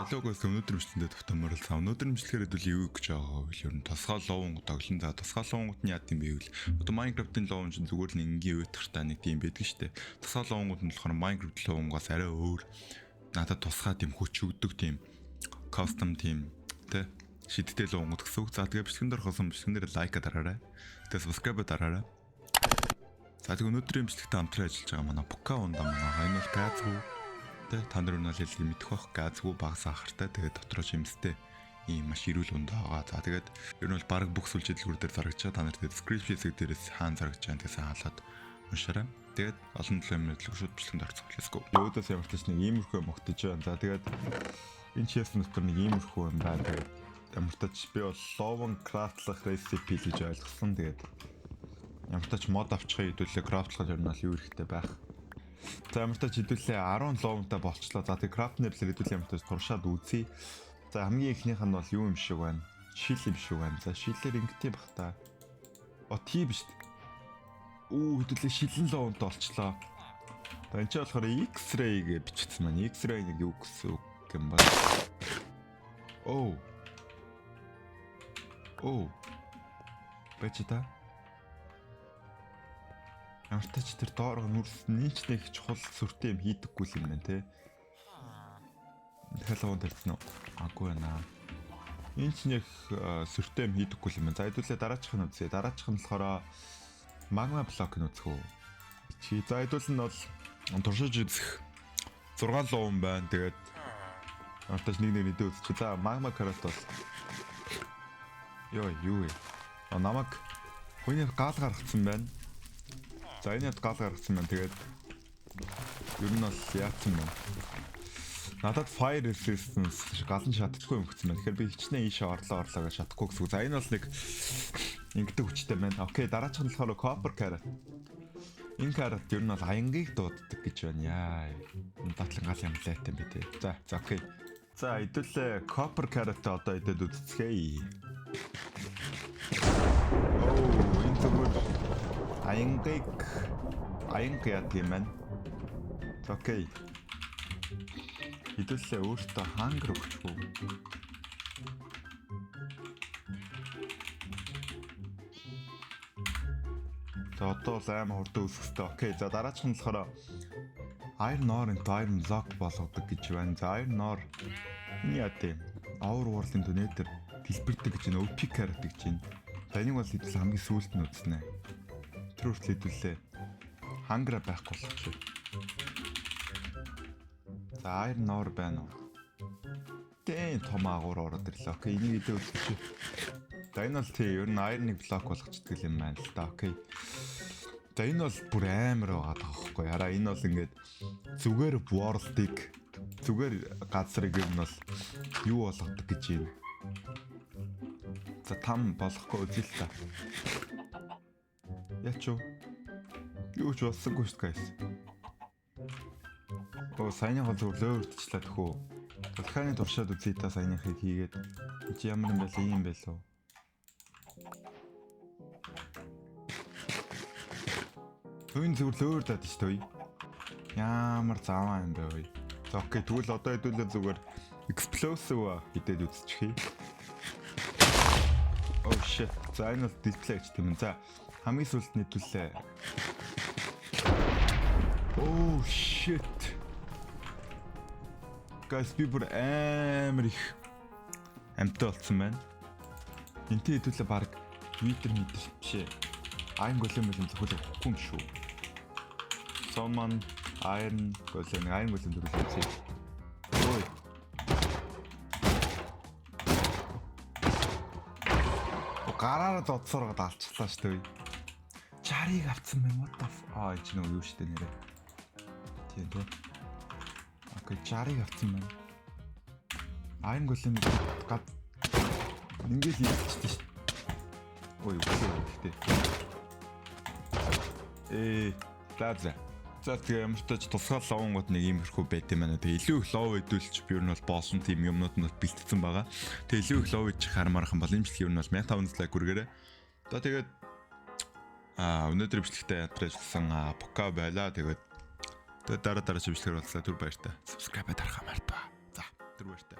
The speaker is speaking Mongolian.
Hello guys, өнөөдөр бичлэгэндээ тавтай морилцсон. Өнөөдөр бичлэгээр хэдүүл юу гэж байгаа вэ? Ер нь тусгай ловонгууд тоглон. За, тусгай ловонгууд нь яад юм бэ гэвэл одоо Minecraft-ын ловон чинь зүгээр л энгийн уйтгартай нэг тийм байдаг шүү дээ. Тусгай ловонгууд нь болохоор Minecraft ловонгоос арай өөр, надад тусгай тийм хүч өгдөг, тийм custom, тийм тэ шидтэй ловонгууд гэсэн үг. За, тэгээ бичлэгэн дээр орохоос бичлэгэн дээр like дараарай. Тэгээ subscribe дараарай. За, тэгээ өнөөдрийн бичлэгтээ хамтран ажиллаж байгаа манай Пука ундаа манай. Энэ бол газгүй. Тэ, та нар өнөө л мэдэх бах, газгүй, бага сахартай, тэгээд дотроо жимстэй ийм маш эрүүл ундаа байгаа. За, тэгээд ер нь бол баг бүх сүлжээ дэлгүүр дээр зарагдаж байгаа. Та нарт description хэсэг дээрээс хаана зарагдаж байгаа гэсэн хаалаад уншаарай. Тэгээд олон төлөв юм төлөв шууд бичлэгэнд орцгоо. Let's go. Өөдөөс ямар ч нэг иймэрхүү юм огтож байна. За, тэгээд энэ chest дотор нэг иймэрхүү юм байна. Тэгээд ямар ч тач би бол ловон craft лах recipe гэж ойлгосон. Тэгээд ямар ч тач mod авчихын хэдүүлээ craft лах ер нь бол юу хэрэгтэй байх. За, ямар тач хэдүүлээ 10 ловонтой болчлоо. За, тэг craft нэблэр хэдүүлээ ямар тач туршаад үзье. За, хамгийн эхнийх нь бол юу юм шиг байна? Шил юм шиг байна. За, шилээр ингэтэй бах та. О, тийм биш. Үү, хэдүүлээ шилэн ловонтой болчлоо. За, энэ ч болохоор X-ray гэж бичсэн маань. X-ray нэг юу гэсэн үг юм бэ? Оо. Оо. Бачи та. Ямар ч тэр доор нүрс нийч нэг чухал сүртэй юм хийдэггүй юм байна те. Дахиад лаван тавьсан уу? Аггүй байна. Энэ ч нэг сүртэй юм хийдэггүй юм байна. За, хэдүүлээ дараачих нь үзье. Дараачих нь болохоор magma block нь үзэх үү? Чи за, хэдүүл нь бол туршиж үзэх 6 ловон байна. Тэгээд ямар ч нэг нэг нэгдээ үзчих. За, magma carrot бол ёо, юу вэ? А, намайг хүний гал гаргацсан байна. За, энэ яд гал гаргацсан байна. Тэгээд ер нь бол яатсан байна. Надад fire resistance, галан шатдаггүй юм гэсэн байна. Тэгэхээр би хичнээн ийшээ орлоо орлоо гэж шатахгүй гэсэн. За, энэ бол нэг ингэдэг хүчтэй байна. Okay, дараачих нь болохоор copper carrot. Энэ carrot ер нь бол аянгийг дууддаг гэж байна. Яа. Датлан гал юм лайтай юм бэ те. За, за, okay. За, хэдүүлээ copper carrot одоо идэд үзцгээе. Оо, энэ зүгээр аянгийг аянг яадаг юм байна. Okay. Хэдүүлээ өөртөө hunger өгчих үү? За, одоо бол амар хурдан өсөх хэрэгтэй. Okay. За, дараачих нь болохоор Iron Ore into Iron Block болгодог гэж байна. За, Iron Ore энэ яа гэм? Overworld-ын Nether дэлбэрдэг гэж байна. OP carrot гэж байна. За, энийг бол хэдүүл хамгийн сүүлд нь үзнэ. Тэр хүртэл хэдүүлээ hunger байхгүй болчих. За, Iron Ore байна уу? Тэн том агуур ороод ирлээ. Okay, энийг идэ үзчих. За, энэ бол тий, ер нь Iron-ыг block болгочдөг юм байна л да. Okay. За, энэ бол бүр амар байгаа байхгүй. Хараа, энэ бол ингээд зүгээр world-ыг, зүгээр газрыг ер нь бол юу болгодог гэж юм. За, там болохгүй үзье л та. Яач юу? Юу ч болсонгүй шүү дээ, guys. Оо, саяны гол зүгээр лөөрдчлээ төхөө. Дахиад туршаад үзье та саяныхыг хийгээд. Чи ямар юм бэ лээ, юм бэ лөө? Энэ зүгээр лөөрдөд шүү дээ. Ямар заваа юм бэ вэ? За, okay, тэгвэл одоо хэдүүлээ зүгээр explosive хийдээд үзчихье. Oh shit. За, энэ бол display гэж тийм. За, хамгийн сүүлд нь хэдүүлээ. Oh shit. Guys, би бүр амар их амттай болцсон байна. Энтэй хэдүүлээ баг Twitter мэдэр биш ээ. Iron Golem болон зөвхөн өгөхгүй юм шүү. Summon Iron Golem, Iron Golem дөрвөл үзье. Ой. Гараараа зодсороо алчлаа шүү дээ. 60-ыг авцсан байна. What the f. Аа, энэ ч нөгөө юу шүү дээ нэрээ. Тийм тий. Okay, 60-ыг авцсан байна. Iron Golem гад ингээл идчихсэн шүү дээ. Ой, үгүй гэхдээ. За за. За, тэгээ ямар ч тач тусгай ловонгууд нэг иймэрхүү байт юм байна. Тэгээ илүү их лов идүүлч би ер нь бол болсон тийм юмнууд нь бэлтгэсэн байгаа. Тэгээ илүү их лов идчих хармаархан бол энэ бичлэг ер нь бол 1500 like хүргээрэй. За, тэгээд өнөөдөр бичлэгтээ ядраачлсан Пука байла. Тэгээд дараа дараа бичлэгээр боллоо. Түр баяртай. Subscribe дарахаа мартаа. За. Түр баяртай.